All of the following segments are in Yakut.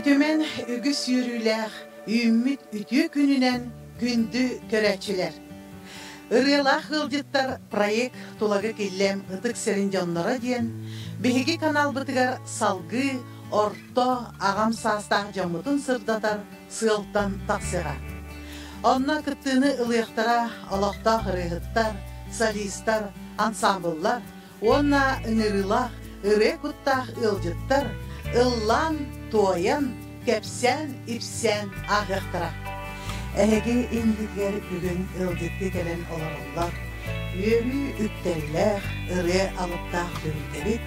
Үтүмэн үгүс үөрүүлээх үүммүт үтүө күнүнэн күндү көрөөччүлэр! Ырыалаах ыалдьыттар проект Тулагы Киллэм ытык сирин дьонноро диэн биһиги каналбытыгар салгыы орто аҕам саастаах дьоммутун сырдатар сыалтан тахсыаҕа. Онно кыттыыны ылыахтара олохтоох ырыаһыттар, солистар, ансаамбыллар уонна ыҥырыылаах ырыа куттаах ыалдьыттар ыллаан, туойан, кэпсээн-ипсээн ааһыахтара. Эһиги иннигэр бүгүн ыалдьыттыы кэлэн олороллор. Үөрүү үктэллээх, ырыа алыптаах түһүлгэбит,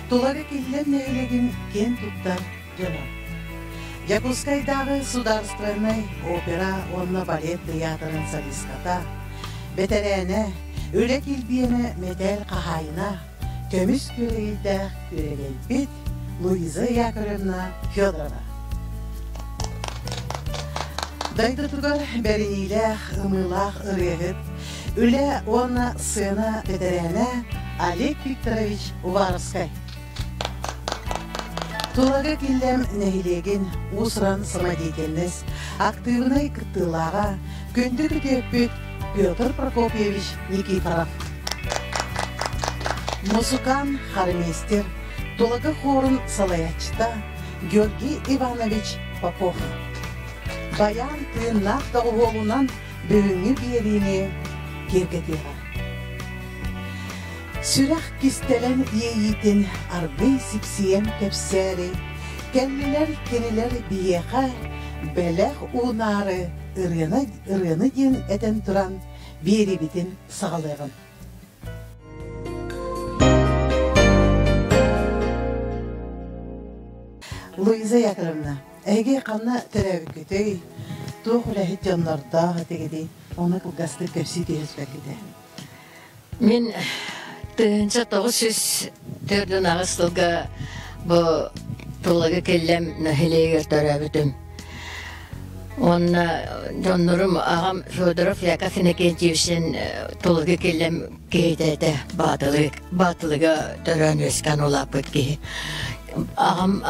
Тулагы Киллэм нэһилиэгин киэн туттар дьоно. Дьокуускайдааҕы судаарыстыбаннай опера уонна балет тыйаатырын солистката, бэтэрээнэ, үлэ килбиэнэ мэтээл хаһаайына, көмүс күөрэгэйдээх күөрэгэйбит Луиза Яковлевна Федорова. Дойдутугар бэриниилээх, ымыылаах ырыаһыт, үлэ уонна сцена бэтэрээнэ Олег Викторович Уваровскай. Тулагы Киллэм нэһилиэгин уус-уран самодеятельность актыыбынай кыттыылааҕа, күндү күтүөппүт Петр Прокопьевич Никифоров. Мусукаан хормейстер, Тулагы хуорун салайааччыта Георгий Иванович Попов. Баян тыыннаах доҕуһуолунан бүгүҥҥү биэриини киэргэтиэҕэ. Сүрэх кистэлэҥ иэйиитин аргыый сипсийэн кэпсээри, кэллилэр кинилэр биһиэхэ бэлэх уунаары ырыаны, ырыаны диэн этэн туран биэриибитин саҕалыаҕын. Луиза Яковлевна, эһиги ханна төрөөбүккүтүй? Туох үлэһит дьоннордоох этигитий? Ону кылгастык кэпсии түһүспэккитэ. Мин 1948 сылга бу Тулагы Киллэм нэһилиэгэр төрөөбүтүм. Уонна дьоннорум аҕам Федоров Яков Иннокентьевичтэн Тулагы Киллэм киһитэ этэ, Баатылык, Баатылыга төрөөн үөскээн улааппыт киһи. Аҕам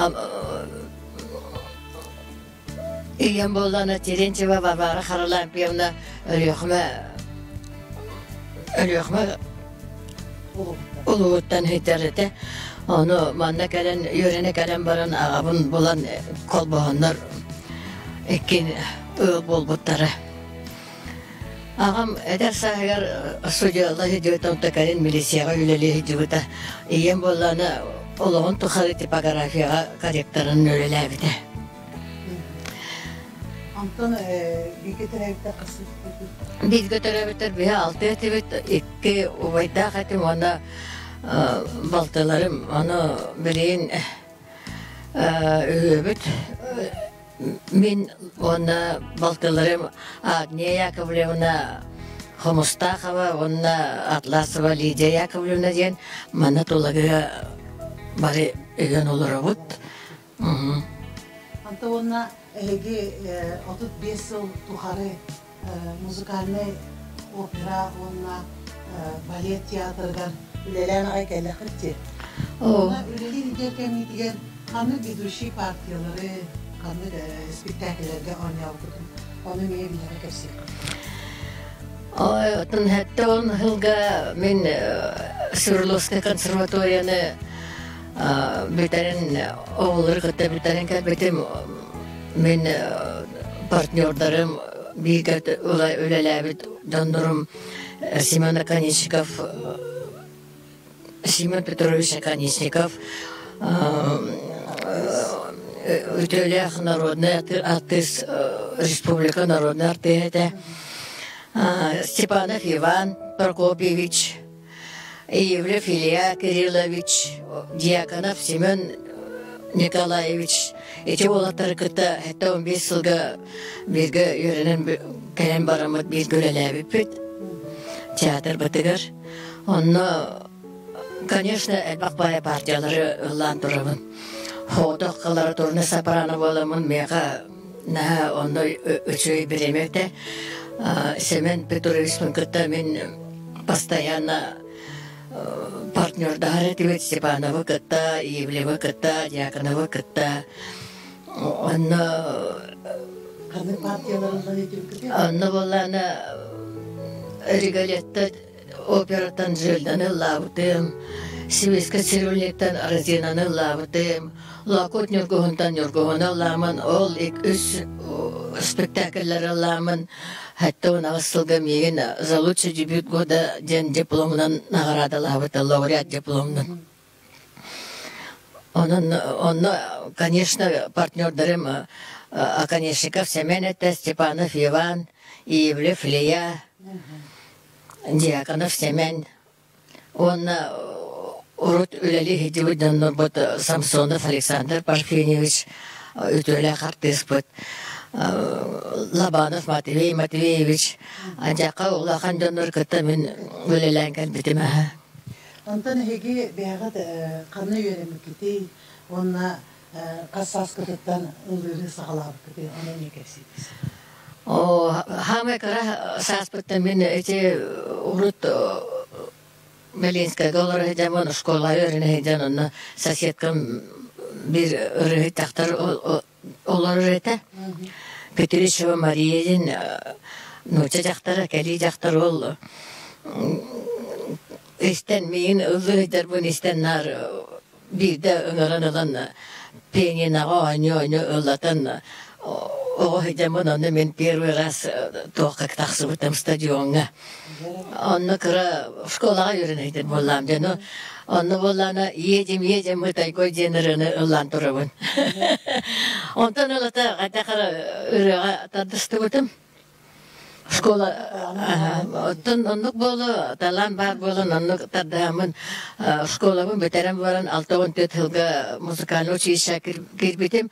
Ийэм буоллаҕына Терентьева Варвара Харлампьевна Өлүөхүмэ Өлүөхүмэ улууһуттан ыытар этэ. Ону манна кэлэн үөрэнэ кэлэн баран аҕабын булан холбоһоннор икки ыал буолбуттара. Аҕам эдэр сааһыгар судьуйалла сылдьыбыта, онтон кэлин милицияҕа үлэлии сылдьыбыта. Ийэм буоллаҕына олоҕун тухары типографияҕа корректорын үлэлээбитэ. Онтон бииргэ төрөөбүттэр хасыһыт Бииргэ төрөөбүттэр биһи алтыа этибит, икки убайдаах этим уонна балтыларым. Ону билигин үһүөбүт. Мин уонна балтыларым Агния Яковлевна Хомустаахова уонна Атласова Лидия Яковлевна диэн манна Тулагыга бары өйөн олоробут. Онто уонна эһиги 35 сыл тухары музыкальнай опера уонна балет театрыгар үлэлээн аҕай кэллэххит дии. Онно үлэлии сылдьар кэмҥитигэр ханнык ведущий партиялары, ханнык спектакльлэргэ оонньообуккутун ону эмиэ биһиэхэ кэпсиэххит. Ой, отон хэттэ сылга мин Свердловскай консерваторияны бүтэрин оҕолору кытта бүтэрин кэлбитим. Мин партнердарым бииргэ үлэлээбит дьоннорум Семен Оконечников, Семен Петрович Оконечников үтүөлээх народный артыыс, республика народный артыыһа этэ. Степанов Иван Прокопьевич, Иевлев Илья Кириллович, Дьяконов Семен Николаевич ити уолаттары кытта 75 сылга бииргэ үөрэнэн кэлэн бараммыт бииргэ үлэлээбиппит театрбытыгар. Онно, конечно, элбэх баай партиялары ыллаан турабын. Хоотох колоратурный сопрано буоламмын миэхэ наһаа онно үчүгэй бириэмэ этэ. Семен Петровичпын кытта мин постоянно партнердаһар этибит Степановы кытта, Иевлевы кытта, Дьяконовы кытта. Онно Ханнык партияларынан итирбитий? Онно буоллаана Риголетто операттан Жильданы ыллаабытым, Сибиэскэ цирюльниктан Розинаны ыллаабытым, Лоокут Ньургуһунтан Ньургуһуну ыллаамын, ол үс спектакльлары ыллаамын, хатта 18 сылга миигин «За лучший дебют года» диэн дипломунан наҕараадалаабыта, лауреат дипломунан. Онон онно, конечно, партнердарым Оконешников Семен этэ, Степанов Иван, Иевлев Лея, Дьяконов Семен уонна урут үлэлии сылдьыбыт дьоннорбут Самсонов Александр Парфеньевич үтүөлээх артыыспыт Лобанов Матвей Матвеевич дьака улахан дьоннор кытта мин үлэлээн кэлбитим аһа. Онтон эһиги бэйэҕит ханна үөрэммиккитий уонна хас сааскытыттан ыллыыры саҕалаабыккытый ону эмиэ кэпсиибит. Оо, хаамай кыра сааспыттан мин ити урут Белинскайга олоро сылдьаммын школаҕа үөрэнэ сылдьан онно соседкам биир ырыаһыт дьахтар олорор этэ. Петричева Мария диэн нуучча дьахтара, кэлии дьахтар ол истэн миигин ыллыы сылдьарбын истэн наар биирдэ ыҥыран ылан пианиноҕа оонньуу-оонньуу ыллатан оҕо сылдьаммын онно мин первый раз туохха тахсыбытым стадиоҥҥа. Онно кыра школаҕа үөрэнэ сылдьар буоллаам дьэ ну онно буоллаҕына едем едем мы тайгой диэн ырыаны ыллаан турабын. Онтон ылата хайдах эрэ ырыаҕа тардыстыбытым. Школа оттон оннук буолу талаан баар буолан оннук тардыһаммын школабын бүтэрэн баран 64 сылга музыкальный училище киирбитим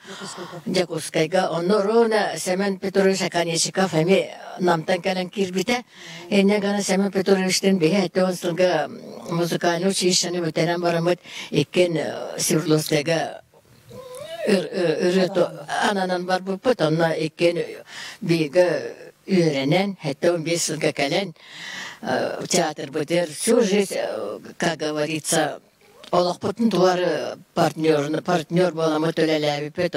Дьокуускайга. Онно ровно Семен Петрович Оконешников эмиэ Намтан кэлэн киирбитэ. Инньэ гынан Семен Петровичтыын биһи 70 сылга музыкальный училищены бүтэрэн бараммыт иккиэн Свердловскайга ырыа ананан барбыппыт. Онно иккиэн бииргэ үөрэнэн, 75 сылга кэлэн театрбытыгар всю жизнь, как говорится, олохпутун тугар партнер, партнер буоламмыт үлэлээбиппит.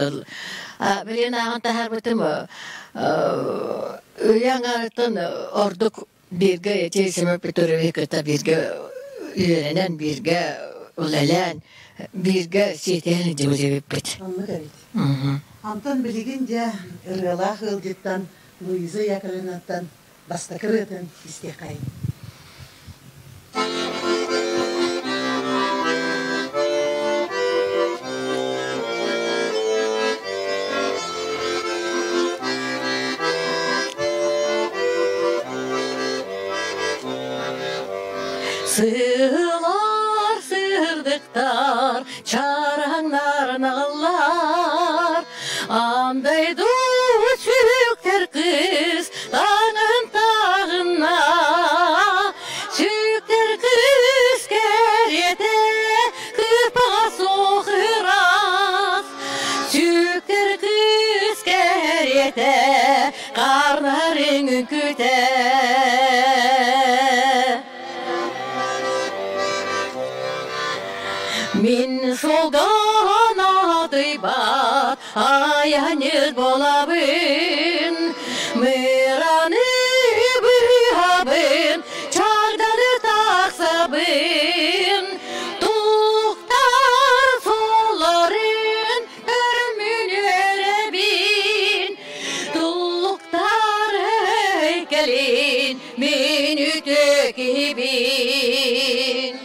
Билигин ааҕан таһаарбытым үйэ аҥаарыттан ордук бииргэ ити Семен Петровиһы кытта бииргэ үөрэнэн, бииргэ үлэлээн, бииргэ сиэтиһэн илдьибит. Оннук эбит. Онтон билигин дьэ ырыалаах ыалдьыттан Луиза Яковлевнаттан бастакы ырыатын истиэххэйиҥ. Сыылар сырдыктар, чараҥнар наҕыллар, Андайду сүктэр кыыс таҥын таҕынна, Сүктэр кыыс кэриэтэ кыпаҕа суох ыраас, Сүктэр кыыс кэриэтэ Карнарың үҥкүтэ. Мин солган атыйбат айаньыт болабын, Мыраны быһабын, чагданы тахсабын, Тухтар соларын Өрмүн үөрэбин, туллуктар кэлин, мин үтүө киһибин.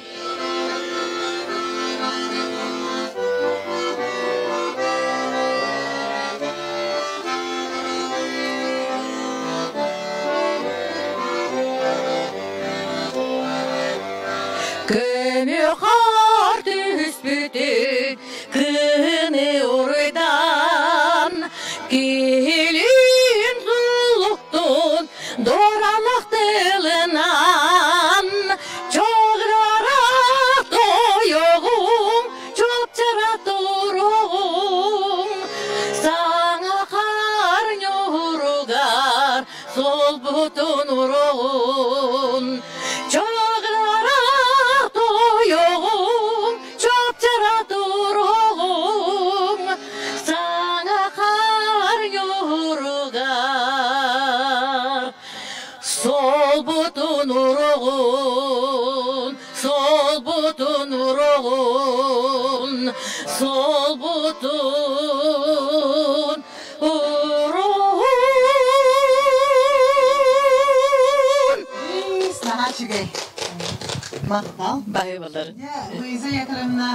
Көмү хаар түспүтүн Кыһыны уруйдан, киһилиин сулуктун доралах тылынан, чоҕурара тойоҕуҥ, чопчара туругуҥ, саҥа хаар ньууругар солбутун уругун, чоҕурара тойоҕуҥ, Чопчара туругум, саҥа уруоҕун, Суолбутун уруоҕун, Суолбутун уруоҕун. Наһаа үчүгэй. Махтал. Баһыыбалар. Луиза Яковлевна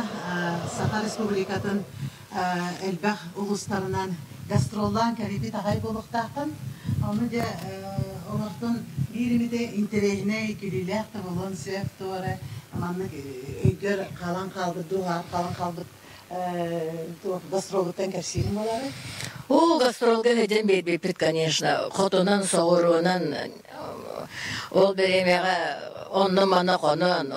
Саха Республикатын элбэх улуустарынан гастроллаан кэлбит аҕай буолуохтааххын. Ону дьэ олортон биир эмитэ интэриэһинэй, күлүүлээх да буолуон сөп туора маннык өйгөр хаалан хаалбыт, дууһаҕар хаалан хаалбыт туох гастролуттан кэпсиирин буолаарай? Оо, гастролга сылдьан биэрбиппит, конечно, хотунан, соҕуруунан ол бириэмэҕэ онно-манна хонон,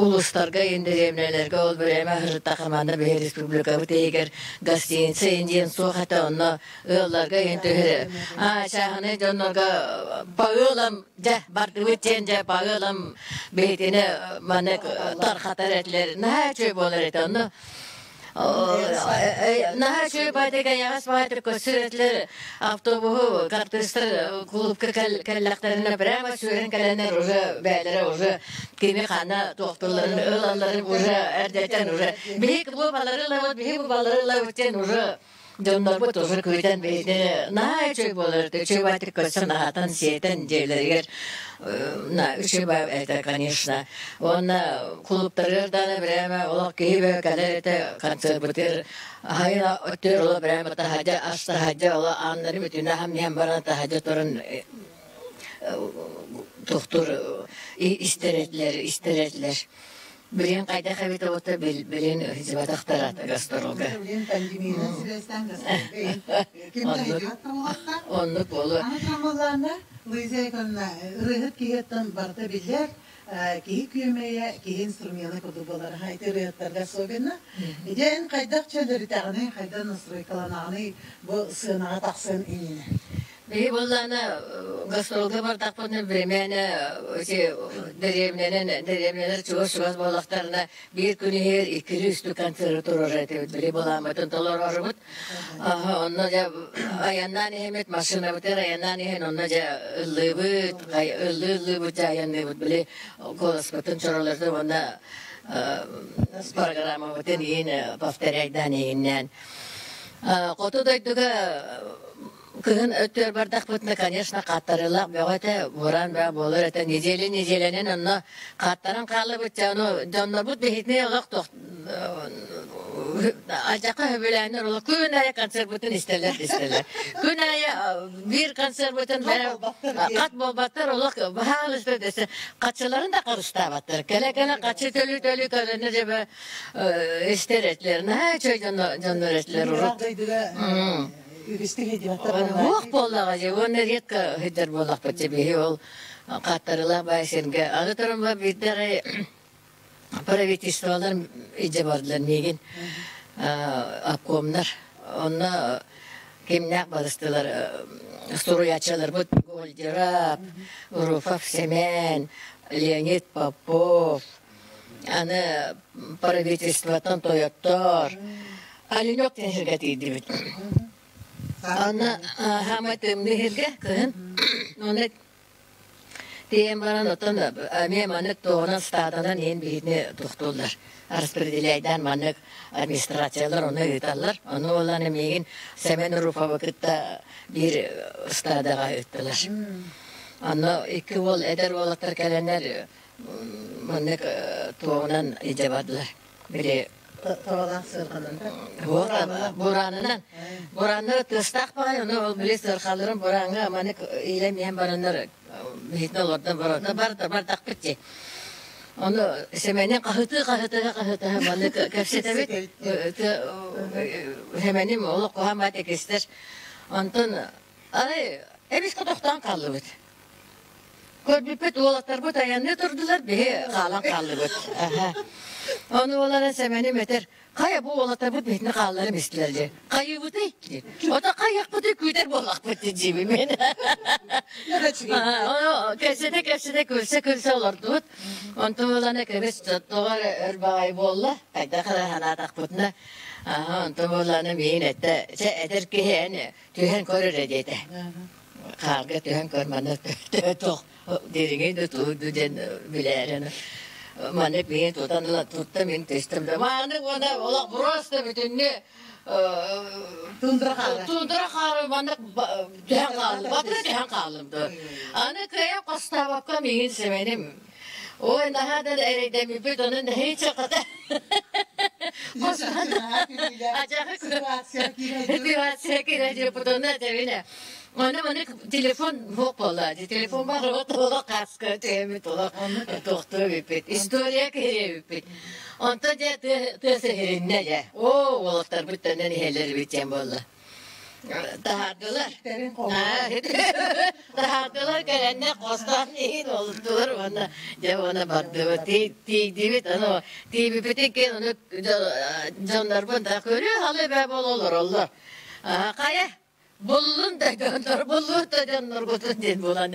улуустарга, индэриэбинэлэргэ ол бириэмэ сырыттахха манна биһи республикабыт иһигэр гостиница индиэн суох этэ, онно ыалларга иһин түһэр чааһынай дьоннорго по ыалам дьэ бардыбыт диэн дьэ по ыалам биһитини маннык тархатар этилэр наһаа үчүгэй буолар этэ онно Наһаа үчүгэй баайдык эйэҕэс баайдык көрсөр этилэр автобуһу артыыстар клубка кэллэхтэринэ прямо сүүрэн кэлэннэр уже бээлэрэ уже кими ханна туохтулларын ылалларын уже эрдэттэн уже биһи бу балары ылабыт биһи бу балары ылабыт диэн уже Дьоннорбут уже күүтэн бэйэтэ наһаа үчүгэй буолар үчүгэй баайтык көрсөн аһатан сиэтэн дьиэлэригэр үчүгэй это конечно уонна клубтарыгар даҕаны прямо олох киһи бөҕө кэлэр этэ концерпытыгар аһайын өттүгэр олох прямо таһырдьа ас таһырдьа олох ааннарын бүтүнэ аһам баран таһырдьа туран тохтур истэр этилэр истэр этилэр Билигин хайдах эбитэ буолта билигин сылдьыбатахтара гастролга. Билигин пандемиянан сибээстээн гастролга ким да сылдьыбат буолуохтаах. Оннук буолуо. Аны трамваллаана Луиза Яковлевна ырыаһыт киһиттэн барыта биллэр, киһи күөмэйэ, киһи инструмена курдук буолар. Ити ырыаһыттарга особенно. Ити эн хайдах чөлөрүтэҕиний, хайдах настройкаланаҕыный бу сыанаҕа тахсан иннинэ? Биһи буоллаҕына гастролга бардахпытына биримээнэ ити дэриэбинэнэн дэриэбинэлэр чугас-чугас буоллахтарына биир күн иһигэр иккилии үстүү концеры туруорар этибит били былааммытын толорорбут онно дьэ айаннаан иһэммит машинабытыгар айаннаан иһэн онно дьэ ыллыыбыт ыллыы ыллыыбыт дьэ айанныыбыт били куоласпытын чоролорду уонна программабытын иин повторяйдаан иһиннээн хоту дойдуга Кыһын өттүгэр бардахпытына, конечно, хааттарыылаах бөҕө этэ, бураан бөҕө буолар этэ. Неделя неделянан онно хааттаран хааллыбыт, дьэ ону дьоннорбут биһитини олох алдьархай сөбүлээннэр олох күн аайы концерпытын истэллэр истэллэр. Күн аайы биир концерпытын хат буолбаттар олох баһаалыста десе хаччыларын да харыстаабаттар. Кэлэ-кэлэ хаччы төлүү-төлүү кэлэннэр дьэ истэр этилэр. Наһаа үчүгэй дьоннор этилэр урут. Үгүстүк идиоттар Уох буоллаҕа дии уонна редко сылдьар буоллахпыт дии биһи ол хааттарылаах баай сиргэ аны туран биирдэ арай правительстволар илдьэ бардылар миигин обкомнар онно кимнээх барыстылар суруйааччыларбыт Гольдеров, Руфов Семен, Леонид Попов аны правительствоттан тойоттор Оленек диэн сиргэ тиийдибит. Аны хаамай тымныы сиргэ кыһын. Оны тиийэн баран оттон эмиэ маннык туоҕунан стаданан иһин биһитини тохтууллар. Распределяйдаан маннык администрациялар ону ыыталлар. Ону буолан миигин Сэмэн Руфовы кытта биир стадаҕа ыыттылар. Онно икки уол эдэр уолаттар кэлэннэр маннык туоҕунан илдьэ бардылар. Били Табалаах сыарҕанан бураанынан. Бурааннара тыастаах баҕайы, ону ол били сыарҕаларын бурааҥҥа маннык иилэн иһэн бараннар биһитин олордон баран бардахпыт дии. Ону Сэмэнин хаһытыы-хаһытыы хаһытыы маннык кэпсэтэбит. Сэмэним олох куһаҕан баат экистэр. Онтон арай эмискэ тохтоон хааллыбыт. Көрбүппүт уолаттарбыт айанныы турдулар, биһи хаалан хааллыбыт. Ону уолана Сэмэним этэр, хайа бу уолаттарбыт биһитини хаалларым истилэр дии. Хайыыбытый? Ото хайыахпытый күүтэр буоллахпыт диибин мин. Ону кэпсэтэ-кэпсэтэ күлсэ-күлсэ олордубут. Онтон уолана кэбис тоҕо эрэ өр баҕайы буолла. Хайдах эрэ санаатахпытына, онтон уолана миигин эттэ, чэ эдэр киһи эн түһэн көр эрэ диэтэ. Хаарга түһэн көр манна туох Дириҥий да тугуй да диэн билээрэн маннык миин тутан ыла тутта мин түстүм да маннык уонна олох просто бүтүннүү Тундра хаара. Тундра хаары маннык түһэн хааллым батыра түһэн хааллым да аны кыайан хостаабакка миигин сэмэним ой наһаа да эрэйдэммиппит ону нэһииччэ хата ситуация киирэ онно этэбинэ Аны маны телефон суох буолла. Телефон баар олох хаска түһэммит олох туохтуу эбиппит. История киһи эбиппит. Онтон дьэ тыа сиһириннэ дьэ. Оо, уолаттарбыт төннөн иһэллэр эбит диэн буолла. Таһаардылар. Таһаардылар кэлэннэр хостоон иһин олуттулар уонна дьэ уонна бардыбыт. Тиийдибит аны тиийбиппитин кин ону дьоннорбун да көрүү халы бэ буола олороллор. Хайа Буллун да дьоннор, буллун да дьонноргутун диэн буолан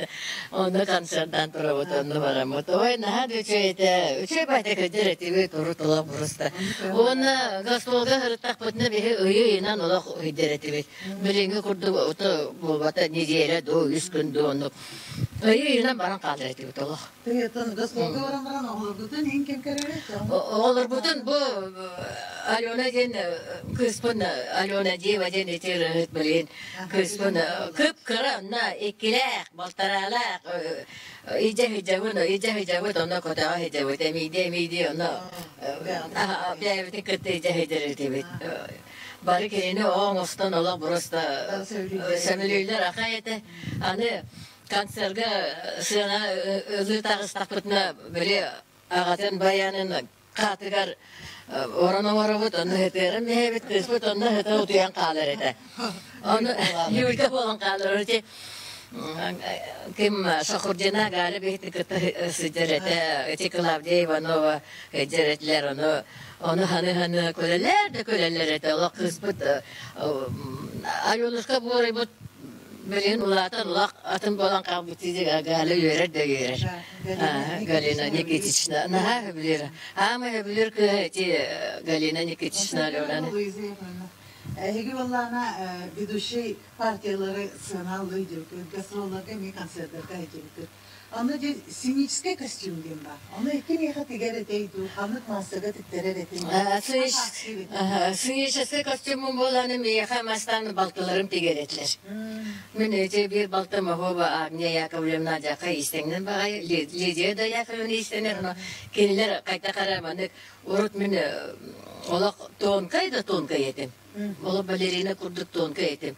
онно концерттаан турабыт, онно бараммыт. Ой, наһаа да үчүгэй этэ, үчүгэй баайта кырдьар этибит, урут олох буруста. Уонна гастролга сырыттахпытына биһи ыйы-ыйынан олох ыйдар этибит. Билиҥҥи курдук ото буолбата неделя до үс күн до оннук. Ыйы-ыйынан баран хаалар этибит олох. Тыйытын гастролга баран баран оҕолоргутун иһин ким көрөрүй? Оҕолорбутун бу Алена диэн кыыспын Алена Дева диэн ити ырыаһыт билигин кыыспын кып-кыра онно иккилээх, балтараалаах идьэ сыдьабын, идьэ сыдьабыт онно көтөҕө сыдьабыт эмиийдии эмиийдии онно бэйэбитин кытта идьэ сыдьар этибит. Бары кинини оҥостон олох просто сөбүлүүллэр ахай этэ. Аны концерга сыана ылыы таҕыстахпытына били аҕатын баянын хаатыгар орон оҥоробут онно сытыаран биһэбит кыыспыт онно сыта утуйан хаалар этэ ону юлька буолан хаалар ити ким Шахурдина Галя биһити кытта сылдьар этэ ити Клавдия Иванова сылдьар этилэр ону ону ханы-ханы күлэллэр да күлэллэр этэ олох кыыспыт Аленушка буорайбыт Билигин улаатан улах атын буолан хаалбыт дии Галя үөрэр да үөрэр. Галина Никитична наһаа сөбүлүүр. Аама сөбүлүүр кыыһа ити Галина Никитична Аленаны. Эһиги буоллаана ведущий партиялары сыаналыы диэбиккит, гастролларга эмиэ концерттарга иһдибиккит. Аны дьэ сценическэй костюм диэн баар. Ону кимиэхэ тигэр этэй дуу, ханнык маассага тиктэрэр этэй дуу? Сценическэй костюмум буолааны миэхэ мастан балтыларым тигэр этилэр. Мин эти биир балтым Охоба Агния Яковлевна дьака иистэннэн баҕайы, Лидия да Яковлевна иистэнэр, но кинилэр хайдах эрэ маннык урут мин олох тонкай да тонкай этим. Олох балерина курдук тонкай этим.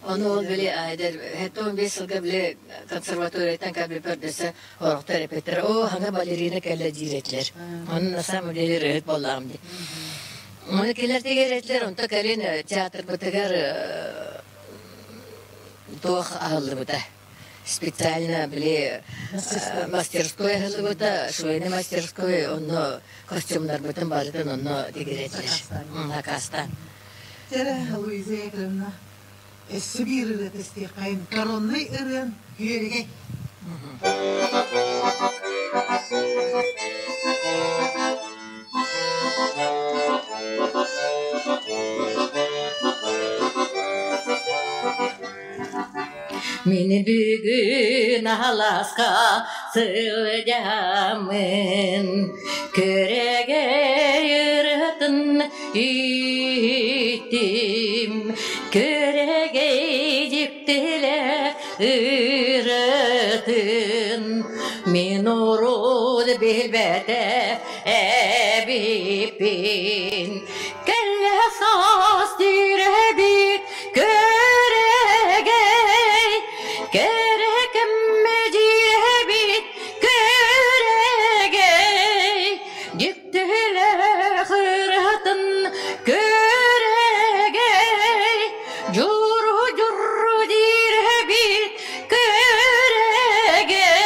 Ону ол били айдар 75 сылга били консерваторияттан кабель көрдөсө орохтор эппиттэр о хана балерина кэллэ диир этилэр. Ону на самом деле ырыһыт буоллаҕым дии. Ону кэлэр тигэр этилэр, онто кэлин театрбытыгар туох аһыллыбыта. Специально били мастерской аһыллыбыта, швейный мастерской, онно костюмнарбытын барытын онно тигирэтилэр. Накастаан. Чэрэ, Луиза Яковлевна, өссө биир ырыа тэстиэххэйин. Коронный ырыан күөрэгэй. Мин бүгүн алааска сылдьаммын, күрэгэй ырыатын иһиттим, күрэгэй дьиктилээх ырыатын мин урут билбэтэх эбиппин. Кэллэ саас тирэбит Көрөгөй, кэрэ кэммэдьиэбит көрөгөй, дьиктилээх ырыатын көрөгөй, дьуру-дьуру диирэбит көрөгөй.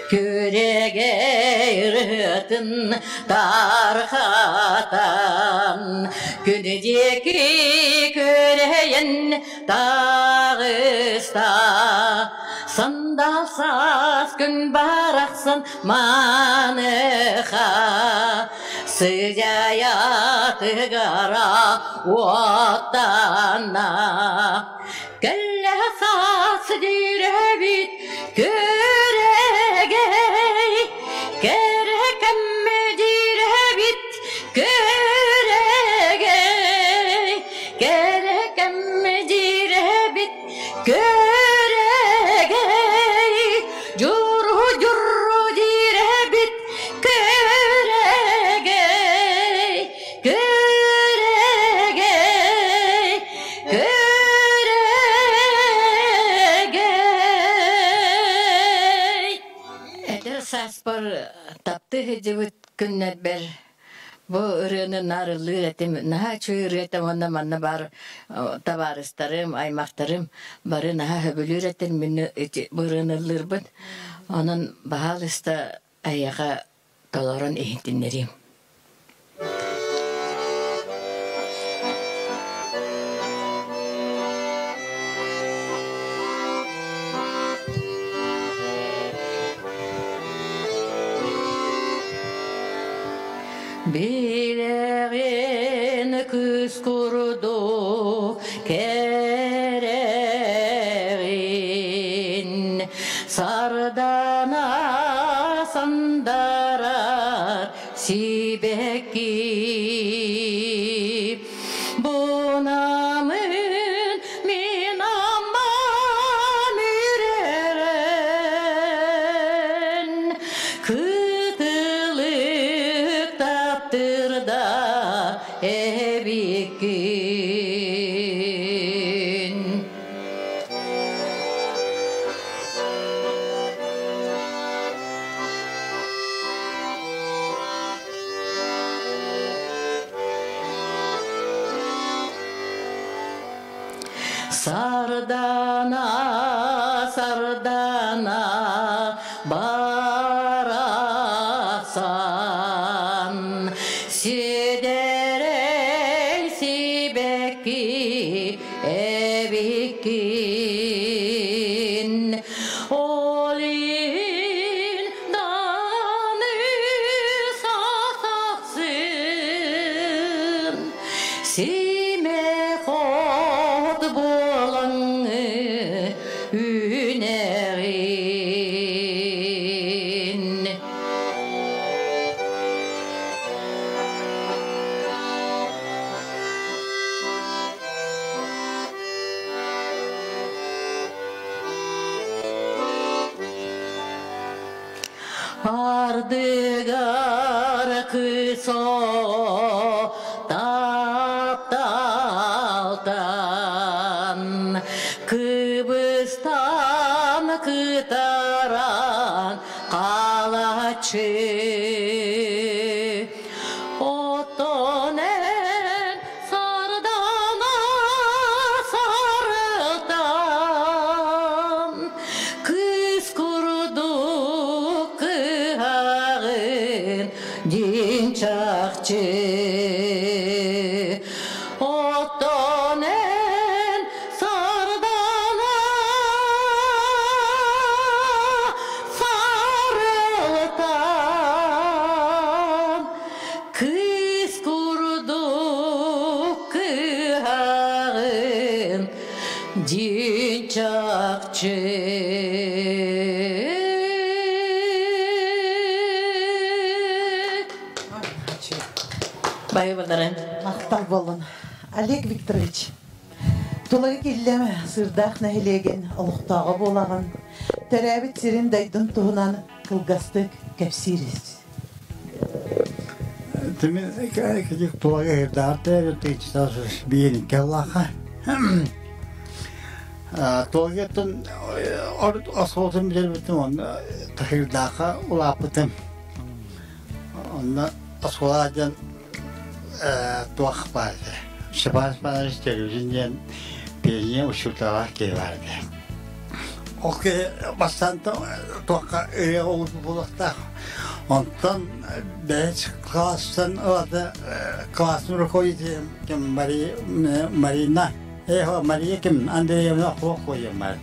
Күрэгэй ырыатын тархатан, күнү диэки күрэйэн таҕыста. Сандал саас күн барахсан маныха сыдьайа тыгара уоттанна. Кэллэ саас дирэбит көрөгэй, кэрэ кэммэ дирэбит көрөгэй, кэрэ кэммэ дирэбит көрөгэй, дьуру дьуру дирэбит көрөгэй, көрөгэй, көрөгөй. Эдэр сааспар таптыы сылдьыбыт күннэрбэр бу ырыаны наар ыллыыр этим. Наһаа үчүгэй ырыа этэ уонна манна баар табаарыстарым, аймахтарым бары наһаа сөбүлүүр этим мин ити бу ырыаны ыллыырбын. Онон баһаалыста эйиэхэ толорон иһитиннэриим. Билэҕин кыс курдук кэрэҕин, Сардана сандарар сибэкки. Бунамын мин аммам үрэрэн, Кытылык таптырда эбиккин. Сардана, сардана барахсан, сидерей сибэкки эбиккин. Олин даны сахсын, симе хот буолаҥы үнэҕин. Ардыгар кысо тапталтан кыбыстан кытаран калачы Оттон эн сардана сарылтан кыс курдук кыһаҕын дьиҥ чахчы. Оттон эн сардана сарылтан кыыс курдук кыһаҕын дьиҥ чахчы. Байыбаларын. Махтал болун. Олег Викторович, Тулагы Киллэм Сырдаах нэһилиэгин олохтооҕо буолаҕын, төрөөбүт сирин дойдун туһунан кылгастык кэпсиирис. Тими Тулагы Сырдааҕар төрөөбүт бииринки аллааха. Тулагыттан оскуолатын бүтэрбитим, онно Тахырдаахха улааппытым. Онно оскуола диэн туох баар этэ. Степан Степанович Терюзин диэн пиэньиэ учуутала киһи баар этэ. Ол киһи бастаан туохха ырыа буолуохтаах. Онтон бэйэс класстан ылата классный руководитель ким Марина, Мария ким Андреевна Хохоева.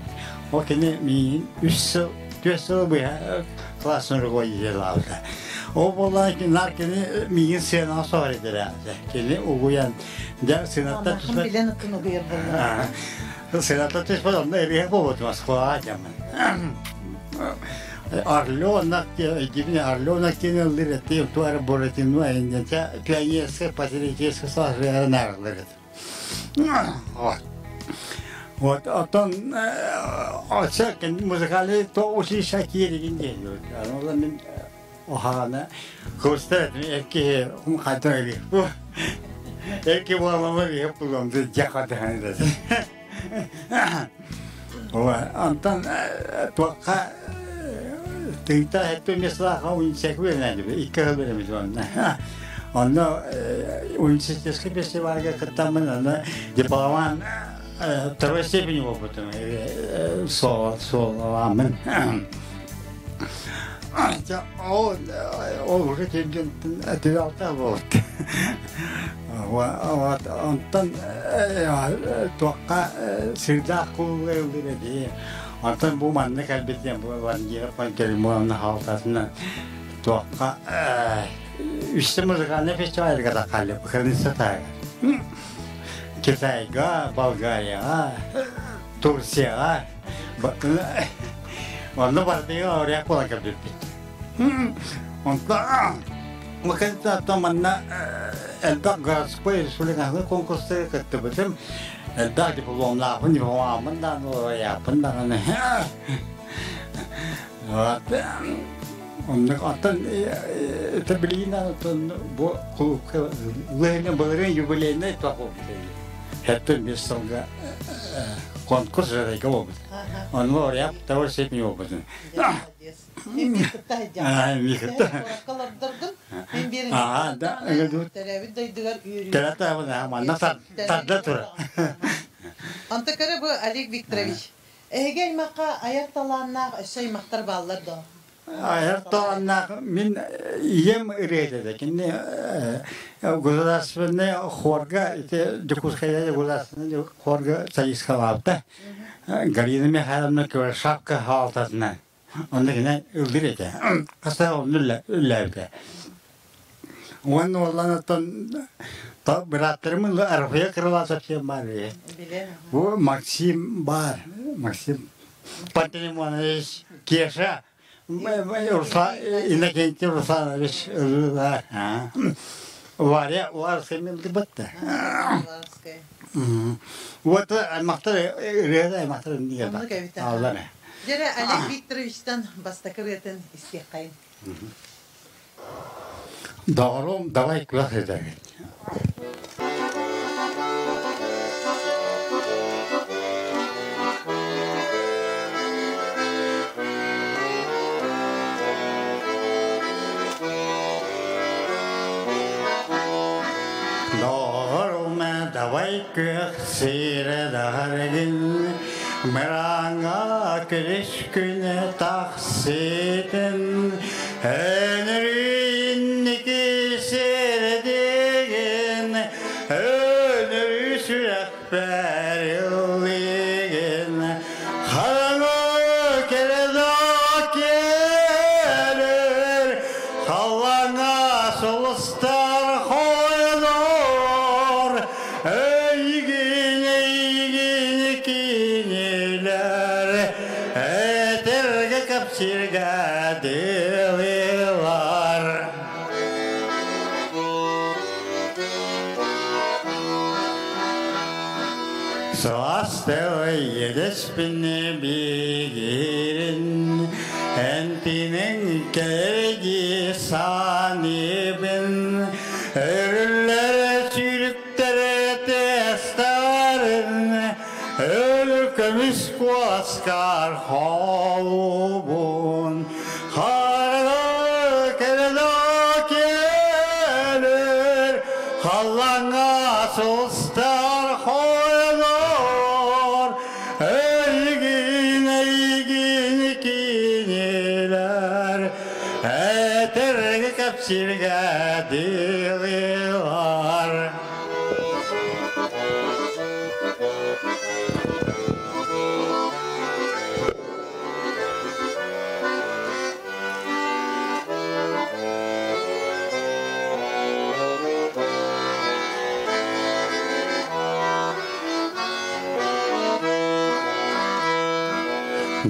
Ол кини миигин үс сыл, түөрт сыл быһа классный руководитель Ол буоллаҕына наар кини миигин сыанаҕа соһор этэрээҕитэ. Кини угуйан, дьэ сыанаттан Аммахын билэн ытын угуйар буоллаҕа. Сыанаттан түспэт онно эриэһэ буолбут Москваҕа дьаммын. Орленок, дивне Орленок диэн ыллыр этим, туара Буратино энденче пионерская патриотическая саһыара наарылар этим. Вот. Вот, оттон оча музыкальный то училище кииригин диэн. Аны мин охаана курста экки хайда эби. Экки буоламы биһип булам дьахатахан Антон туохха тыыта хэттэ местолаха университетка үөрэнээдибит икки сыл үөрэммит онно. Онно университетскай фестивальга кыттаммын онно дипломан второй степени буолбутум суолааммын. Ол ол уже тилген түбэлтэ буолбут. Онтон туохха сырдаах куулга ыллыр эдии. Онтон бу манна кэлбит диэн бу Вандира Пантелеймоновна хаалтасынан туохха үстэ музыкальный фестивальга таххаллы Кыргызстан таагар. Китайга, Болгарияҕа, Турцияҕа онно бардыга оряк буолан кэлбиппит. Онтон Маккантан манна элбэх городской республиканскай конкурстарга кыттыбытым. Элбэх дипломнаахпын, дипломааммын даҕаны, лауреаппын даҕаны. Вот. Оннук оттон это билигин оттон бу кулуупка лыһыны былырыын юбилейный туох буолбут Хэттэн бес сылга конкурс жарайга буолбут. Онно лауреат второй степени буолбутун. Мен кытта сылдьаҕын. Мин кытта. Куоракка олордоргун. Мен биир Аа, да, төрөөбүт дойдугар үөрүү. Төрөөтө манна тарда тура. Онто көрө бу Олег Викторович. Эһиги аймахха айар талааннаах өссө аймахтар бааллар доо? Айар талааннаах мин ийэм ырыа этэ. Кини государственный хорга ити Дьокуускайга государственный хорга солисткалаабыта. Галина Михайловна Кривошапка хаалтатынан. Онно кини ыллыр этэ. Хаста онно үллээбитэ. Уонна уолланаттан бырааттарым Арфия Крылатов диэн баар үһү. Бу Максим баар. Максим Пантелеймонович Кеша Иннокентий Русланович ыллар. Варя Уларская милдибатта. Вот аймактар ырыа аймактар Аллар. Дьэрэ Олег Викторовичтан бастакы ырыатын истиэххэйин. Доҕорум, давай күөх этэгин. Доҕорум, давай күөх сирэ даҕаргын, Мырааҥҥа күлүс күнэ тахсытын, Өнөрүүнники сирэдигин, Өнөрүү сүрэхпэр ыллыгын, Хараҥа кэлэ келер, Халлаҥа сулустар хойдор, Эйигин, эйигин кинилэр Этэргэ кэпсииргэ дылылар. Сыластыл иэдэспини бигирин, Энтинин кэрги саныбын, Өрүллэр сүүрүктэрэ тестарын, Өлө көмүс куоскар холубун, Харга кэлэ келер, Халлаҥҥа сылстар хойдор, Эйигин, эйигин кинилэр, Этэргэ кэпсииргэ дылылар.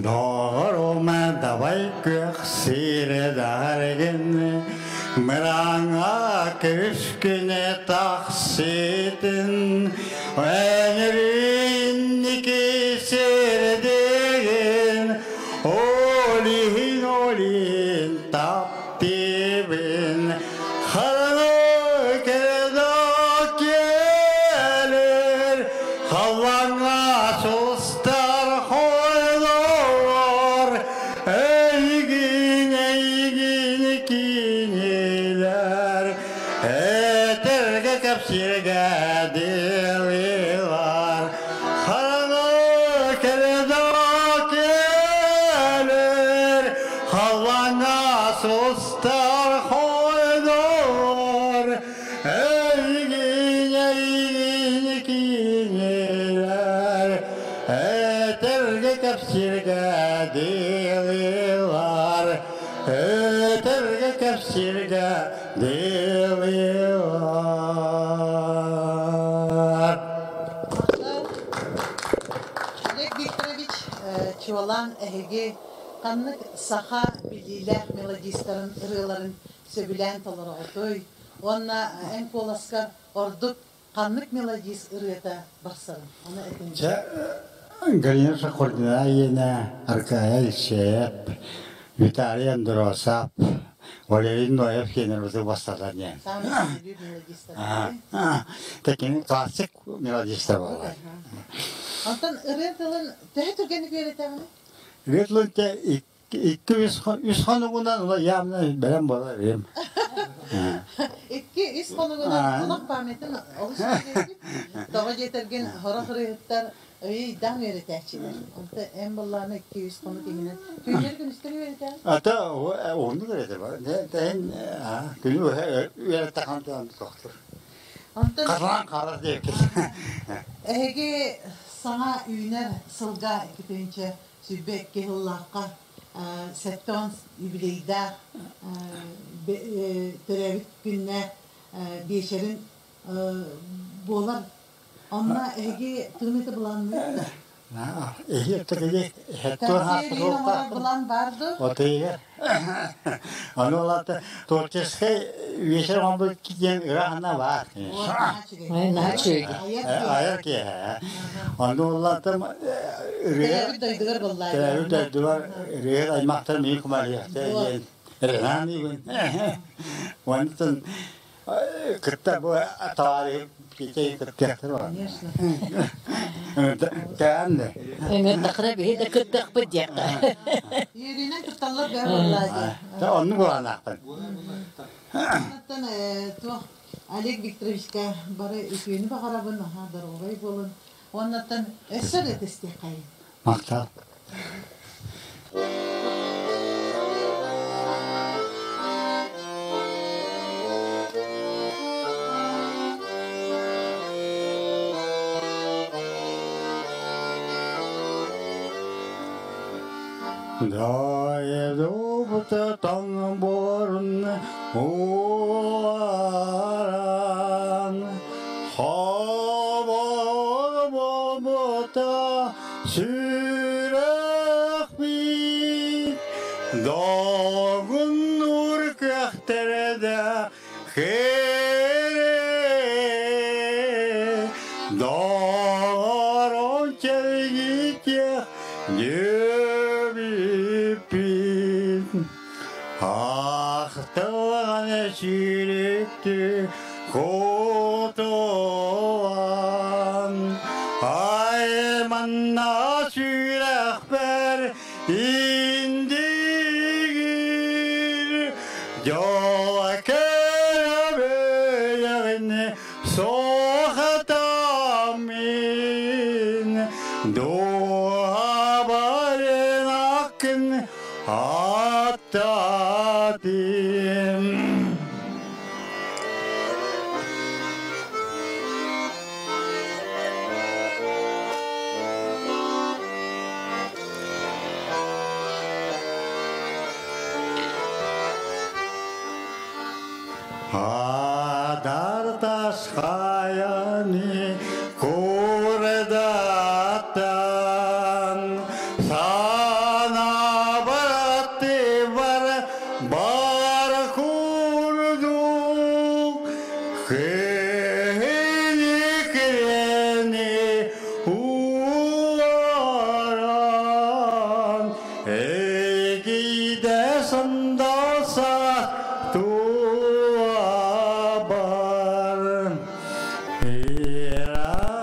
Доҕорума давай күөх сири даргын Мырааҥа күскүнэ тахсытын Өнөрүнники сирдигин Олиһин олиһин таптыбын Хараҥа кэлэр Халлаҥҥа сустар хойлоор Эйигин, эйигин кинилэр Этэргэ кэпсииргэ дылылар Хараҥа кэлэр Халлаҥҥа сустар хойлоор Эйигин, эйигин кинилэр Этэргэ кэпсииргэ дылылар Этэргэ кэпсииргэ дылылар. Олег Викторович, чуолаан эһиги ханнык саха билиилээх мелодистарын ырыаларын сөбүлээн толороҕутуй? Уонна эн куоласкар ордук ханнык мелодист ырыата барсарын? Ону этиҥ. Чэ, Галина Сокольнина иэнэ Аркадий Алексеев, Виталий Андросов, Валерий Ноев киэнэр бастатар диэн. Саамай сөбүлүүр мелодистар. Такими классик мелодистар буолар. Онтон ырыа тылын төһө түргэнник үөрэтэҕиний? Ырыа тылын икки үс хонугунан явно бэлэм буолар им. Икки үс хонугунан олох памятын олус үчүгэйбит. Тоҕо диэтэргин сорох ырыаһыттар өйдөөн үөрэтээччилэр. Онто эн быллааны 2-3 хонук иһинэн түүннэри күнүстэри үөрэтэҕин? Ата уһуннук үөрэтэр бар. Тэһин күнү үөрэттэ хан тохтур. Онтон Харлаан хаалар диэбит. Эһиги саҥа үүнэр сылга 2022 сыллаахха 70 юбилейдаах төрөөбүт күннээх биэчэрин буолар. Онно эһиги тыыныты былаанныыр да? Былаан баар дуо? Отыгар. Ону олата творческий вечер оҥорбут диэн ыраахна баар. Айар киэһэ. Ону олатым Төрөөбүт дойдугар боллаа. Төрөөбүт дойдугар ырыа аймахтар миин кумалыахта диэн Ренаан Онтон кытта бу товарищ китей кыттыахтар бар. Конечно. Тээн Эҥэрдэххинэ биһи да кыттыахпыт диэххэ. Үөрүүнэн кытталлар бөҕө буоллаа дии. Оннук буоланаахпын. Онтон туох Олег Викторовичка бары үтүөнү баҕарабын, аһаа доруобай буолун. Уоннаттан өссө да тестиэххэйин. Махтал. Дайдубута тоҥ буорун уаран Хобо-бута сүрэхпит Долгуннуур көхтөрө да хере Дорон чэлгитиэх диэбиппит Ахтылҕан сүүрүктү кутуан Айманна сүрэхпэр индигир Дьола көрөбөйөҕүн соһатаммын Дуһабарын аккын аттатым. Адар тасхаяны курдаттан. Кыһыны кирэни уоран Эгиде сандалса туа бар Ирактан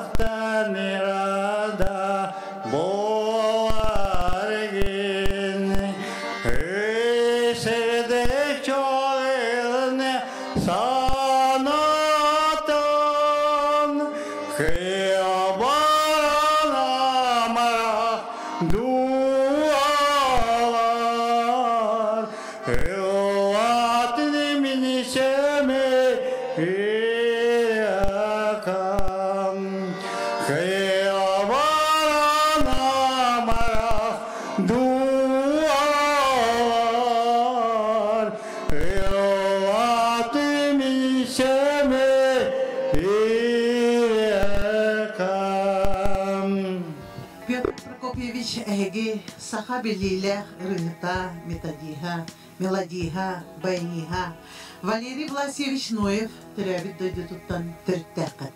ирада боларгин Өсерде чойлны санатан Кыябанамара дуалар Ылатын минисеме иакам Кыябанамара дуалар Ылатын минисеме иакам Петр Прокопьевич эһиги саха биллиилээх ырыаһыта, методиһа, мелодиһа, баяниһа Валерий Власьевич Ноев төрөөбүт дойдутуттан төрүттээххит.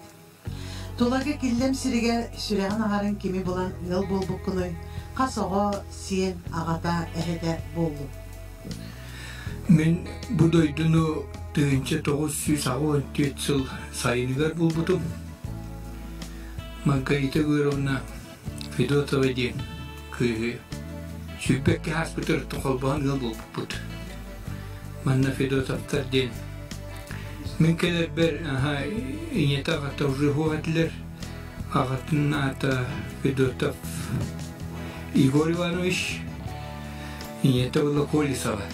Тулагы Киллэм сиригэр сүрэҕин аҥарын кими булан ыал буолбуккунуй, хас оҕо, сиэн, аҕата, эһэтэ буоллун? Мин бу дойдуну 1984 сыл сайыныгар булбутум. Маргарита Егоровна Федотова диэн кыыһы сүүрбэккэ ааспытыгар холбоһон ыал буолбуппут. Манна Федотовтар диэн мин кэлэрбэр ийэтэ аҕата уже суох этилэр. Аҕатын аата Федотов Егор Иванович, ийэтэ была Колесова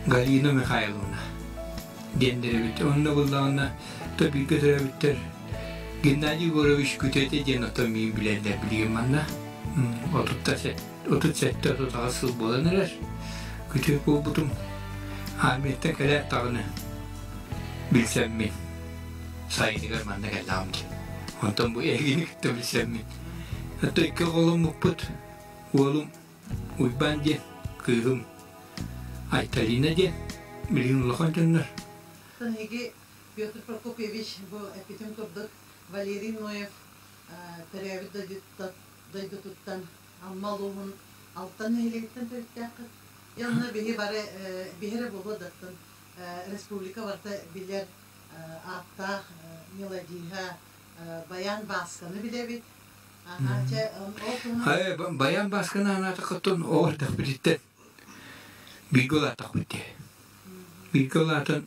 Галина Михайловна диэннэр эбит. Онно буллаҕына то бииргэ төрөөбүттэр Геннадий Егорович күтүөтэ диэн ото миин билэллэр билигин манна. 37-38 сыл буолан эрэр. Күтүөт буолбутум. Армияттан кэлээт даҕаны билсэммин сайыныгар манна кэллэҕим дии. Онтон бу эһигини кытта билсэммин. Оттон икки оҕоломмуппут. Уолум Уйбаан диэн, кыыһым Айталина диэн, билигин улахан дьоннор. Эһиги Петр Прокопьевич бу эппитим курдук Валерий Ноев төрөөбүт дойдутуттан Амма улууһун Алтан нэһилиэгиттэн төрүттээххит. Онно биһи бары биһи эрэ буолуо даттын республика барыта билэр ааттаах мелодиһа Баян Баасканы билэбит. Баян Баасканы анаатаххыттан оҕо эрдэхпититтэн бииргэ улааттахпыт дии. Бииргэ улаатан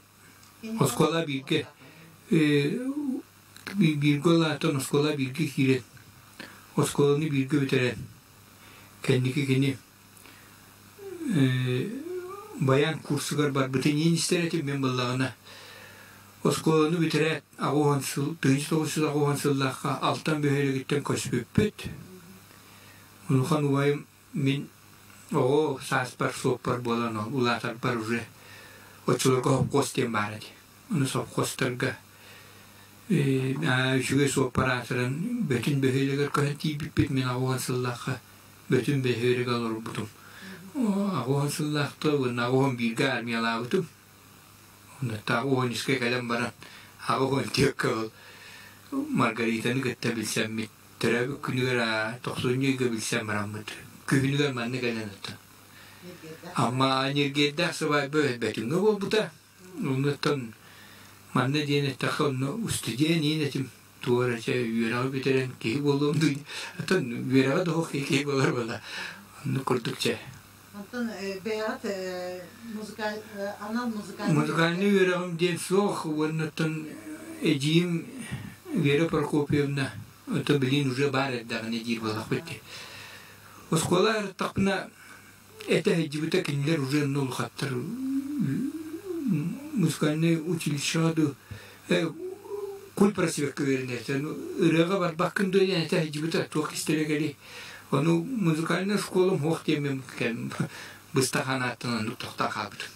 оскуола бииргэ бииргэ улаатан оскуола бииргэ киирэн оскуоланы бииргэ бүтэрэн кэнники кини баян курсугар барбытын иин истэр этим мин буоллаҕына оскуоланы бүтэрээт 80 сыл 1980 сыллаахха Алтан бөһүөлэгиттэн көспүппүт. Улахан убайым мин оҕо сааспар суоппар буолан улаатарбар уже оччолорго сопхуос диэн баар этэ. Ону сопхуостарга үчүгэй суоппар аатыран Бөтүн бөһүөлэгэр көһөн тиийбиппит мин 80 сыллаахха Бөтүн бөһүөлэгэ олорбутум. 80 сыллаахта уонна 81-гэ армиялаабытым. Оннуттааҕы 13-гэ кэлэн баран 84-кэ ол Маргаританы кытта билсэммит, төрөөбүт күнүгэр тохсунньу ыйга билсэн бараммыт. Күһүнүгэр манна кэлэн оттон. Амма Ньиргиэрдээх сыбаайба Бөтүҥҥэ буолбута. Оннуттан манна диэн эттэххэ, онно устудьуон иин этим. Туох эрэ чэ үөрэҕи бүтэрэн киһи буолуом дуу. Оттон үөрэҕэ да суох киһи буолар буолла. Оннук курдук чэ. Онтон бэйэҕит анал музыкальный Музыкальный үөрэҕим диэн суох уонна оттон эдьиийим Вера Прокопьевна оттон билигин уже баар эрдэҕинэ диир буоллахпыт дии. Оскуола ырыттахпына этэ сылдьыбыта кинилэр уже онно улахаттар музыкальнай училищеҕа дуу культпросвекка үөрэнэртэн ырыаҕа барбаккын дуо диэн этэ сылдьыбыта туох кистэлэ кэлий ону музыкальнай школам суох диэммин быстах анааттан оннук тохтоон хаалбытым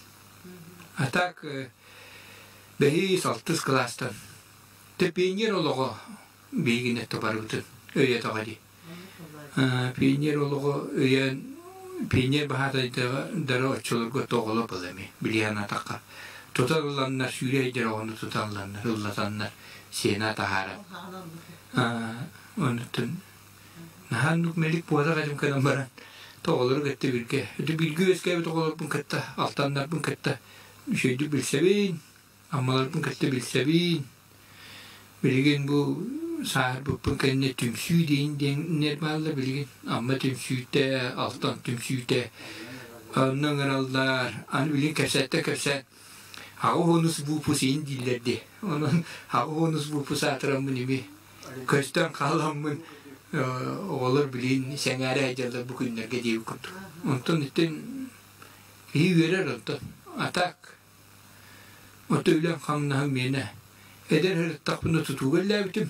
а так бэһис алтыс кылаастан те пионер олоҕо биһигини барыбытын өйөтөҕө дии Пионер олоҕо өйөөн пионер баһаатайдара оччолорго тоҕоло был эми билиэн атахха. Тута ылланнар, сүүрэ сылдьар оҕону тута ылланнар, ыллатаннар сиэнэ таһааран. Онтон наһаа оннук мэлик буолар этим гынан баран оҕолору кытта бииргэ ити бииргэ үөскээбит оҕолорбун кытта алтаннарбын кытта үчүгэйдик билсэбин, аммаларбын кытта билсэбин. Билигин бу сааһырбыппын кэннэ түмсүү диэн диэннэр бааллар билигин. Амма түмсүүтэ, Алтан түмсүүтэ онно ыҥыраллар. Аны билигин кэпсээттэ кэпсээн аҕа уонус буупус иин дииллэр дии. Онон аҕа уонус буупус аатыраммын ими көстөн хааламмын оҕолор билигин сэҥээрэ сылдьаллар бу күннэргэ диэбит курдук. Онтон итин киһи үөрэр онтон. А так Ото үлэм-хамнаһым миэнэ. Эдэр сырыттахпына тутууга үлэлээбитим.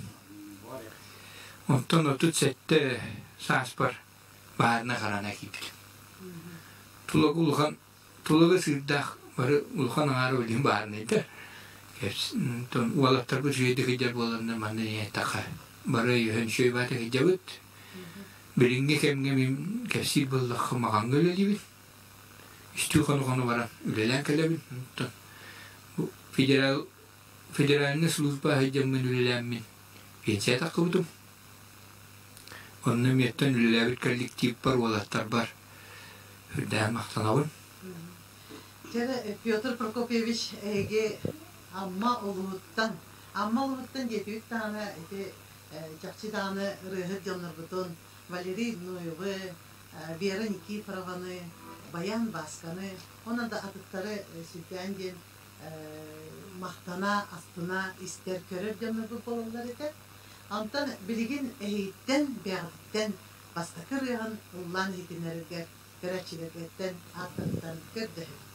Онтон 37 сааспар баарына харана киирбитим. Тулагы улахан Тулагы сыырдаах бары улахан аҥаара билигин баарынайдар. Онтон уолаттарбыт үчүгэйдик сылдьар буоланнар манна эттэххэ бары өйөһөн үчүгэй баата сылдьабыт. Билиҥҥи кэмҥэ мин кэпсиир буоллахха маҕаҥҥа үлэлиибин. Үстүү хоно-хоно баран үлэлээн кэлэбин. Онтон бу федерал федеральнай служба сылдьаммын үлэлээммин пенсия таххыбытым. Онно миэттэн үлэлээбит коллективпар, уолаттарбар үрдээн махтанабын. Дьэ, Петр Прокопьевич эһиги Амма улууһуттан, Амма улууһуттан диэтибит даҕаны ити чахчы даҕаны ырыаһыт дьоннорбутун Валерий Ноевы, Вера Никифорованы, Баян Баасканы, онон да атыттары сүрдээн диэн махтана, астына истэр, көрөр дьоннорбут буолаллар этэ. Онтон билигин эһигиттэн, бэйэҕититтэн бастакы ырыаҕын ыллаан иһитиннэрэргэр көрөөччүлэргиттэн ааттарыттан көрдөһөбүн.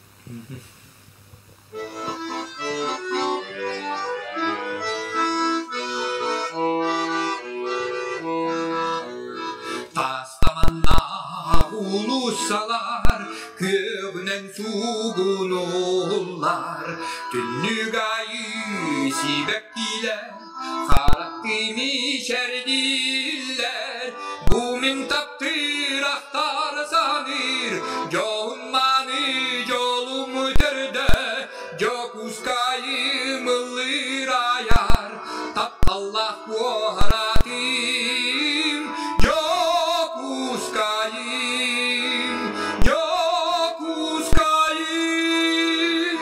Тастаманнаах уулуссалар күөҕүнэн суугунуллар, түннүк айыы сибэккилэр харахтыыны чэрдииллэр. Бу мин таптыыр ахтар саныыр дьоһун мааны дьолум төрдө Дьокуускайым ыллыыр айар тапталлаах куоратым Дьокуускайым Дьокуускайым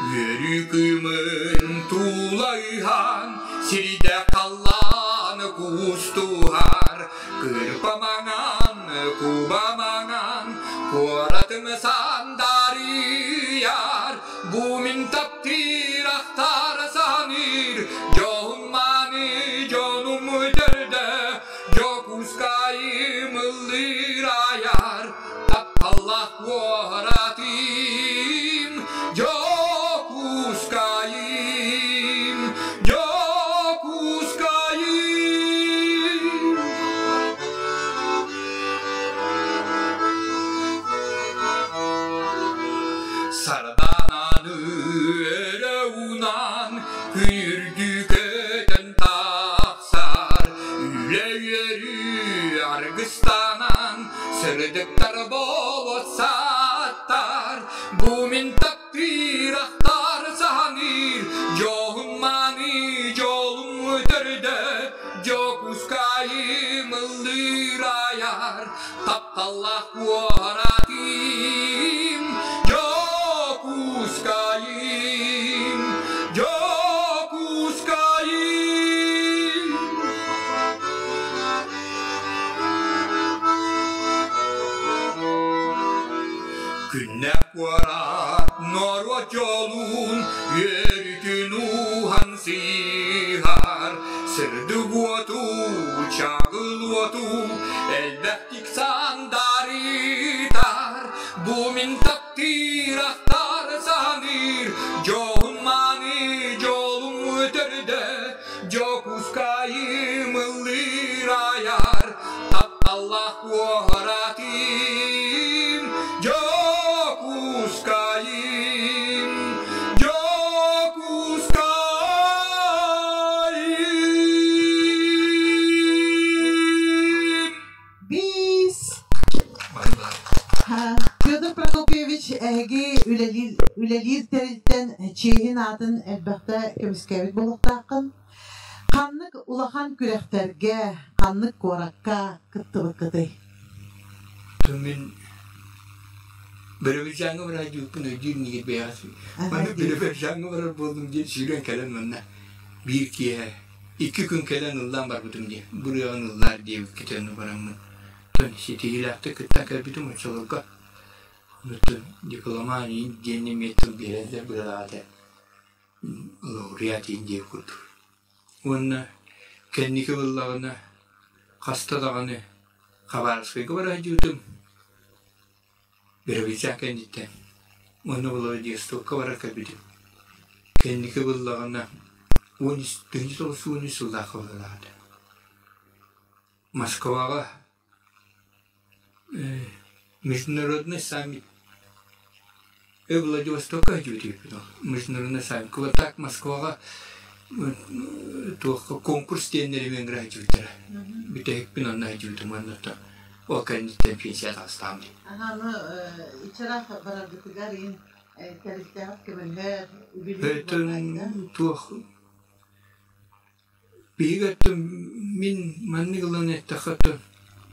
Үөрүү кыымын тулайыһан сирдэ халлаан куустуһар Кырпа маҥан, куба маҥан, куоратым сандарыйар, бу мин таптыыр ахтар саныыр, дьоһун мааны дьонум төрдө, Дьокуускайым ыллыыр айар, тапталлаах куоратым, Дьокуускайым, Дьокуускайым. Сардаананы өрө уунан, күрдүү көтөн тахсар, үлэ үөрүү аргыстанан, сырдыктар болуот сааттар, бу мин таптыыр ахтар саһаныыр, дьоһун мааны дьолум төрдө, Дьокуускайым ыллыыр айар, тапталлаах куоратым, Дьокуускайым, Дьокуускайым. Күннэ куорат норуот дьолун үөрүүтүн ууһан сыһар, сырдык уоту, чаҕыл уоту элбэхтик сандарытар. Бу мин таптыыр, ахтар, саныыр дьоһун мааны дьолум төрдө, Дьокуускайым ыллыыр айар тапталлаах куоратым Дьокуускайым Дьокуускайым. Биир Федор Прокопьевич эһиги үлэлиир, үлэлиир тэрилтэн чиэһин аатын элбэхтэ көмүскээбит буолуохтааххын. Ханнык улахан күрэхтэргэ, ханнык куоракка кыттыбыккытый? Мин Биробиджаҥҥа бараадьыыппын өйдүүр инигит бэйэҕит. Манна Биробиджаҥҥа барар буоллум диэн сүүрэн кэлэн манна биир киэһэ икки күн кэлэн ыллаан барбытым дии. Бу ырыаҕын ыллаар диэбиккитин бараммын. Оттон ситиһиилээхтик кыттан кэлбитим оччолорго. Оттон дипломан диэн эмиэ тыл биэрэллэр быһыылаах этэ. Лауреат диэн курдук. Уонна кэнники ыллаҕына хаста даҕаны Хабаровскайга бара сылдьыбытым. Биробиджан кэнниттэн уонна Владивостокка барар кэлбитим. Кэнники ыллаҕына 10 913 сыллаахха быһыылаах этэ. Москваҕа Международный саммит Владивостокка сылдьыбыт Международный саммит вот так Москваҕа туохха конкурс диэннэри ыҥыра сылдьыбыттара. Бүтэһикпин онно сылдьыбытым уонна ол кэнниттэн пенсия таҕыстаҕым дии. Аны иччилээх бараргытыгар иин тэрилтэҕит көмөлөһөр, үбүлүүр Туох Биһиги өттүн мин маннык ылан эттэххэ өттүн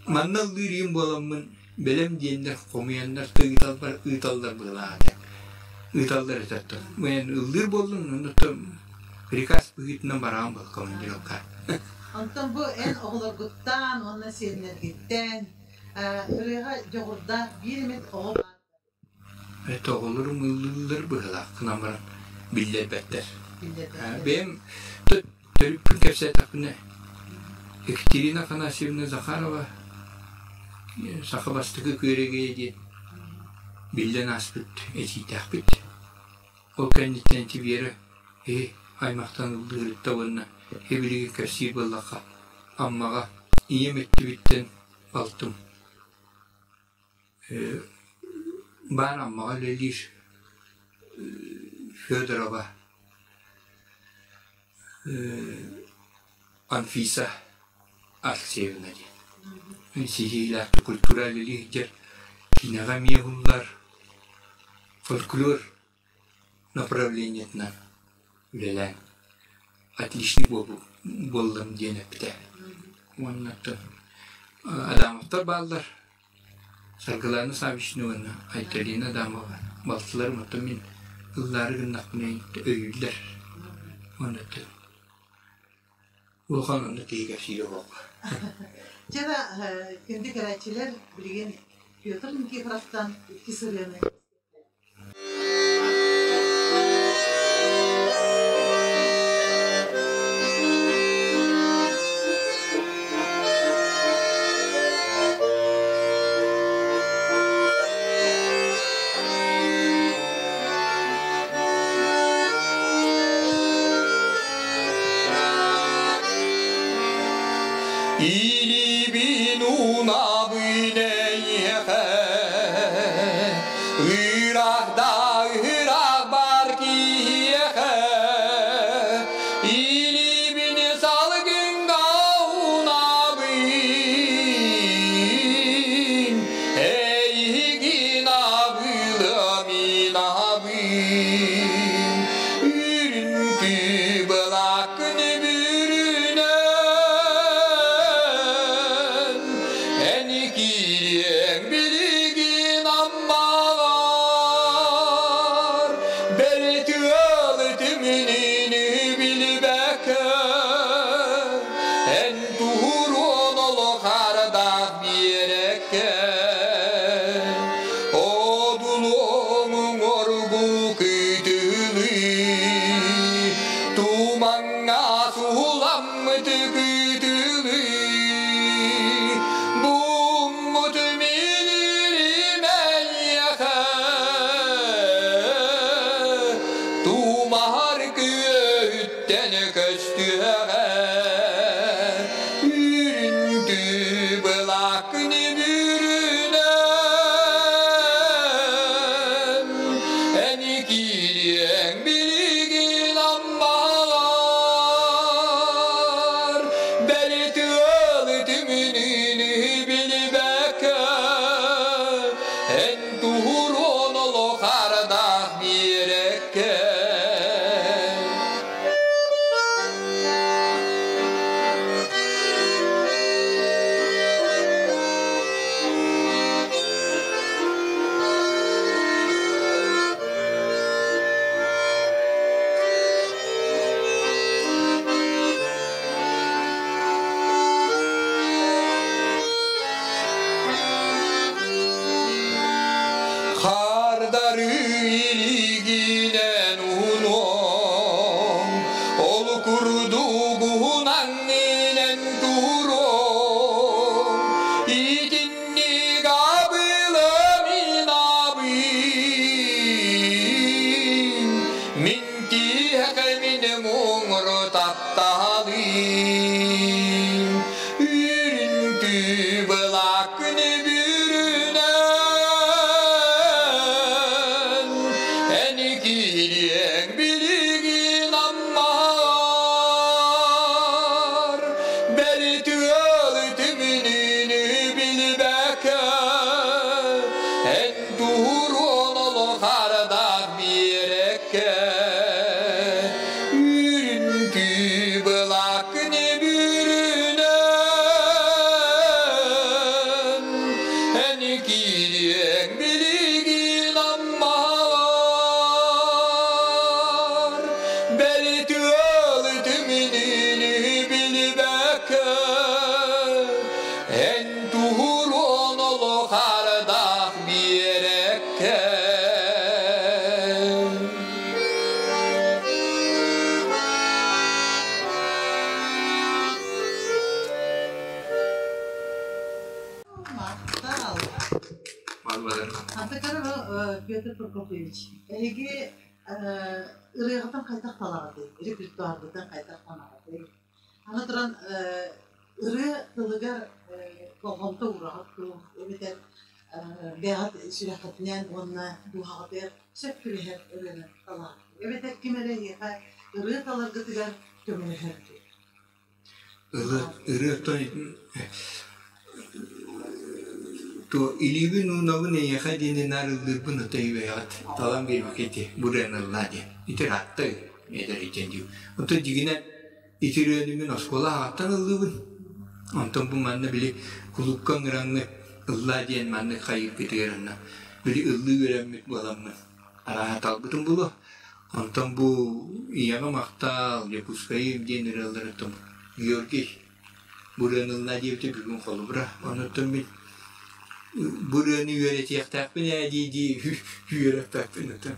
манна ыллыыр ийэм буоламмын бэлэм диэннэр хомуйаннар ыыталлар ыыталлар быһыылаах этэ. Ыыталлар этэ оттон. Мин ыллыыр буоллум оннуттан приказ быһыытынан бараҕын буол командировка. Онтон бу эн оҕолоргуттан уонна сиэннэргиттэн ырыаҕа дьоҕурдаах биир эмит оҕо баар Оҕолорум ыллыыллар быһыылаах гынан баран биллэрбэттэр. Бэйэм төрүппүн кэпсээтэхпинэ Екатерина Афанасьевна Захарова саха бастакы күөрэгэйэ диэн биллэн ааспыт этиитээхпит. Ол кэнниттэн ити Вера киһи аймахтан ыллыырытта уонна һибилигин кэпсиир буоллахха Аммаҕа ийэм өттүбүттэн балтым Баар Аммаҕа үлэлиир Федорова Анфиса Алексеевна диэн ситиһиилээхтик культура үлэлии сылдьар, киинэҕэ эмиэ уһуллар, фольклор направлениетынан үлэлээн отличник буоллум диэн эппитэ. Уонна оттон Адамовтар бааллар. Саргылаана Саввична уонна Айталина Адамова балтыларым оттон мин ыллаары гыннахпына өйүүллэр. Уонна оттон улахан онно киһи кэпсиирэ буолла. Чэ да, күндү кэрээччилэр, билигин Петр Никифоровтан иккис ырыаны Илибин унабын эйиэхэ Ыраах да ыраах бар киһиэхэ Илибин салгыҥҥа унабын Эйигин абылыам абын Үрүҥкү былааккын бүрүнэн Эн киириэҥ билигин Аммаҕа. туһуруон олохардаах биэрэккэ. Хардары илигинэн уһунуом, ол курдугунан инэн туруом, итинник абылым абыым, мин тиһэкэ мин муҥуру тапталым, үрүҥтүү былааккын бүрүнэн, эн киириэҥ билигин аммаар, бэл тыалы түмүнүнү билбэккэ, эн туруон олох ардаах биэрэккэ, үрүҥтүү былааккын бүрүнэн, эн киириэҥ билигин аммаар, бэл тыалы түмүнүнү билбэккэ, эн туһуруон олох ардаах биэрэккэ. Махтал. Антыкара Петр Прокопьевич, эһиги ырыаҕытын хайдах талаҕытый? Репертуаргытын хайдах танаҕытый? Аны туран ырыа тылыгар болҕомто уураҕыт дуу, эбэтэр бэйэҕит сүрэххитинэн уонна дууһаҕытыгар сөп түбэһэр ырыаны талаҕыт эбэтэр ким эрэ эһиэхэ ырыа таларгытыгар көмөлөһөр дуу? Ырыа туо илиибин уунабын эйиэхэ диэни наар ыллыырбын отой үөйэҕит талан биэрбиккэ ити бу ырыаны ыллаа диэн ити ыраатта эдэр итиэн дии онтон дьиҥинэн ити ырыаны мин оскуола аҕаттан ыллыыбын онтон бу манна били кулуупка ыҥыраҥҥыт ыллаа диэн маннык хайыыргытыгар онно били ыллыы үөрэммит буоламмын арааһа талбытым буолуо Онтон бу Ийэҕэ махтаал, Дьокуускайым диэн ырыаларыттан Георгий бу ырыаны ылла диэбитэ бүгүн холобура. Онуттан мин бу ырыаны үөрэтиэхтээхпин ээ дии-дии үөрэппэппин оттон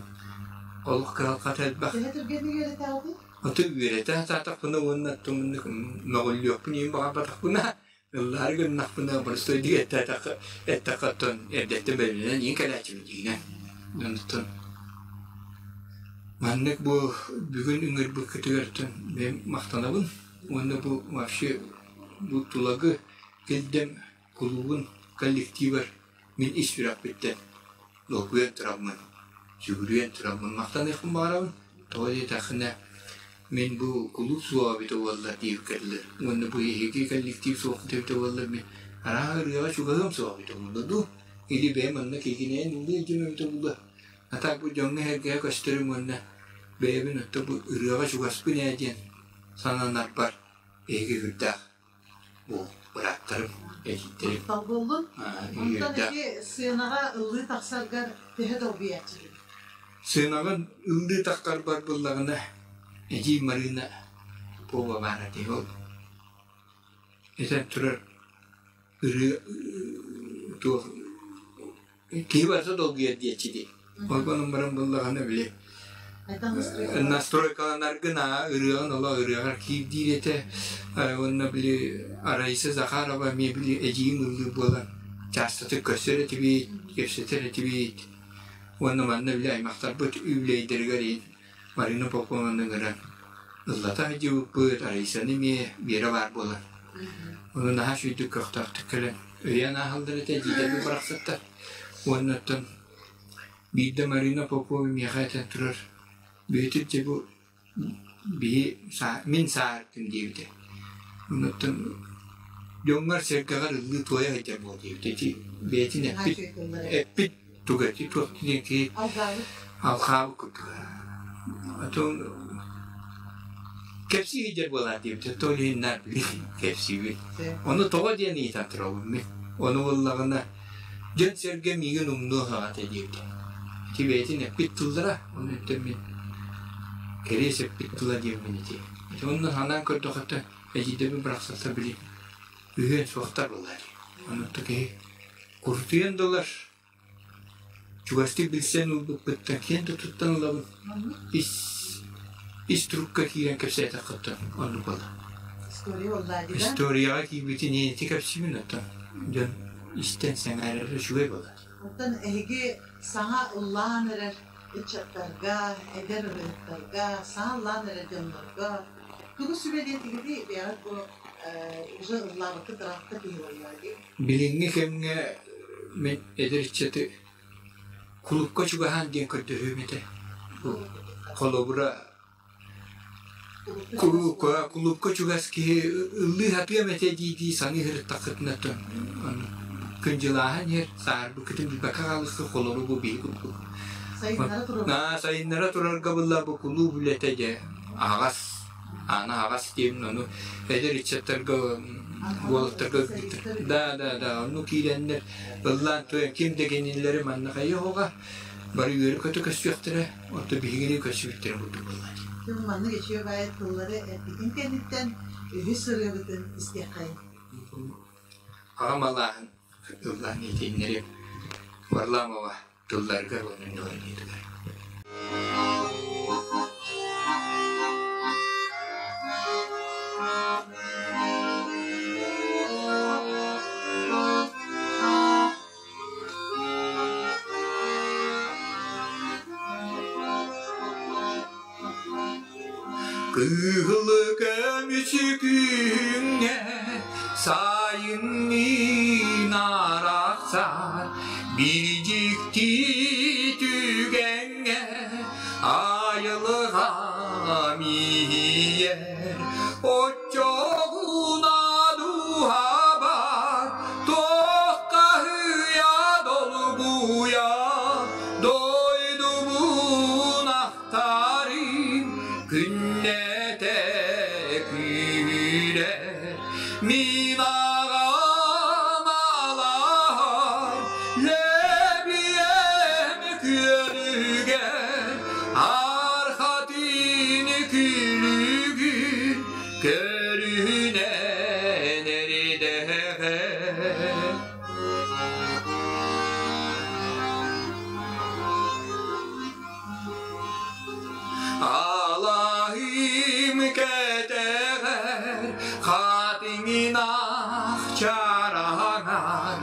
олох кыһалҕата элбэх. Төһө түргэнник үөрэтэҕитий? Оттон үөрэтэ сатаатахпына уонна оттон маннык мөҕүллүөхпүн иһин баҕарбатахпына Ыллаары гыннахпына боростуойдук эттэтэххэ эттэххэ оттон эрдэттэн бэлэмнэнэн иин кэлээччибин дьиҥинэн. Онтон маннык бу бүгүн ыҥырбыккытыгар оттон бэйэм махтанабын уонна бу вообще бу Тулагы Килдэм кулуубун коллективар мин ис сүрэхпиттэн долгуйан тураммын, сүгүрүйэн тураммын махтаныахпын баҕарабын. Тоҕо диэтэххинэ, мин бу кулууп суоҕа эбитэ буоллар диэбиккэ уонна бу эһиги коллектив суоххут эбитэ буоллар мин арааһа ырыаҕа чугаһыам суоҕа эбитэ буолла дуу или бэйэм манна киһигинэйэн ыллыы илдьим эбитэ буолла. А так бу дьоҥҥо-сэргэҕэ көстөрүм уонна бэйэбин оттон бу ырыаҕа чугаспын ээ диэн сананарбар эһиги сүрдээх Бу бырааттарым, эдьиийдэрим. Махтал буоллун. Онтон ити сыанаҕа ыллыы тахсаргар төһө долгуйааччыгын? Сыанаҕа ыллыы тахсарбар буоллаҕына, эдьиий Марыына Попова баара дии ол. Этэн турар ырыа туох Киһи барыта долгуйар диэччи дии. Ол баран буллаҕына били настройкаланаргын аа ырыаҕын олох ырыаҕар киирдиир этэ. Уонна били Раиса Захарова эмиэ били эдьиийим ыллыыр буолан чаастатык көрсөр этибит, кэпсэтэр этибит. Уонна манна били аймахтарбыт үбүлүөйдэригэр иһин Марина Попованы ыҥыран ыллата сылдьыбыппыт, Раисаны эмиэ Биэрэ баар буолан. Ону наһаа үчүгэйдик көхтөөхтүк кэлэн өйөөн ааһаллар этэ, эдьиийдэрбит барахсаттар. Уонна оттон биирдэ Марина Попова миэхэ этэн турар, Бүөтүр дьэ бу биһи мин сааһырдым диэбитэ. Онуттан дьоҥҥор-сэргэҕэр ыллыы туойа сылдьар буол диэбитэ. Ити бэйэтин эппит эппит. Тугати туох диэн киһи алхаабыт курдук. Отон кэпсии сылдьар буолаат диэбитэ, то иһин наар били кэпсиибит. Ону тоҕо диэн ыйытан турабын мин. Ону буоллаҕына дьон-сэргэ миигин умнуо суоҕа диэбитэ. Ити бэйэтин эппит тыллара, ону өттөн мин кэриэс эппит тыла диэммин ити. Ити онно санаан көрдөхөттө эдьиийдэбин бырахсаллар били үһүөн суохтар буоллар дии. Онно киһи курутуйан да ылар, чугастык билсэн ылбыппыттан киэн да туттан ылабын. Ис ис турукка киирэн кэпсээтэххиттэн оннук буолла. История буолла дии да? Историяҕа киирбитин ити кэпсиибин оттон дьон истэн сэҥээрэрэ үчүгэй буолар. Оттон эһиги саҥа ыллаан эрэр ыччаттарга, эдэр ырыаһыттарга, саҥа ыллаан эрэр дьоннорго тугу сүбэлиэтигитий? Бэйэҕит бу уже ыллаабыккыт ыраатта киһи буолла дии. Билиҥҥи кэмҥэ мин эдэр ыччаты кулуупка чугаһаан диэн көрдөһүөм этэ. Холобура, кулуупка, кулуупка чугас киһи ыллыы сатыам этэ дии-дии саныы сырыттаххытына күндьылааһын иһэр, саарбыккытын билбэккэ хаалыахха холобур бу биһи курдук. Сайыннара турар. Сайыннара турарга булла бу кулууп үлэтэ дьэ аһаҕас Аана аҕас диэбин ону эдэр ыччаттарга уолаттарга да да да онну киирэннэр ыллаан туойан ким да кинилэри манна хайыһоҕа бары үөрэ-көтө көстүөхтэрэ оттон биһигини көрсүбүттэрэ курдук буолла дии. Маннык үчүгэй баайы тыллары эппитин кэнниттэн үһүс ырыабытын истиэххэйиҥ. Аҕам алааһын ыллаан иитиннэриэм Варламова тылларыгар уонна мелодиятыгар. Кыһыл көмүс күҥҥэ сайынныы арахсар биир дьикти түгэҥҥэ айылҕа миийэр оччоҕуна дууһабар туоххаһыйа долгуйа дойдубун Тарим күннэтэ күүрэр, мин аҕам алаһар, лэбиэм күөлүгэр, архатын күлүгүн көрүнэн эрдэҕэ. Алаһым кэтэҕэр хатыҥынах чараҥар